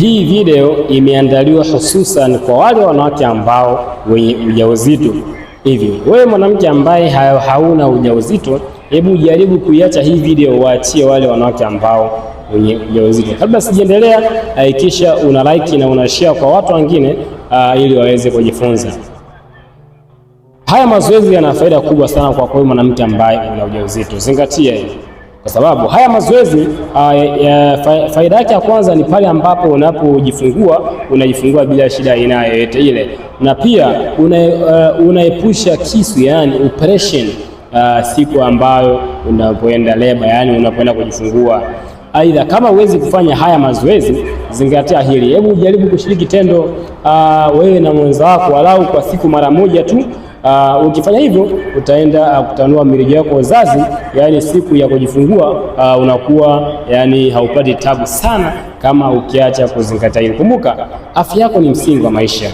Hii video imeandaliwa hususan kwa wale wanawake ambao wenye ujauzito. Hivyo wewe mwanamke ambaye hauna ujauzito, hebu jaribu kuiacha hii video, waachie wale wanawake ambao wenye ujauzito. Kabla sijaendelea, hakikisha una like na una share kwa watu wengine ili waweze kujifunza. Haya mazoezi yana faida kubwa sana kwa kwa mwanamke ambaye una ujauzito. Zingatia hili kwa sababu haya mazoezi faida yake ya kwanza ni pale ambapo unapojifungua unajifungua bila shida aina yoyote ile, na pia unaepusha kisu, yani operation siku ambayo unapoenda leba, yani unapoenda kujifungua. Aidha, kama huwezi kufanya haya mazoezi, zingatia hili. Hebu jaribu kushiriki tendo wewe na mwenza wako walau kwa siku mara moja tu. Ukifanya hivyo utaenda kutanua mirija yako uzazi, yaani siku ya kujifungua unakuwa yani haupati tabu sana kama ukiacha kuzingatia hili. Kumbuka, afya yako ni msingi wa maisha.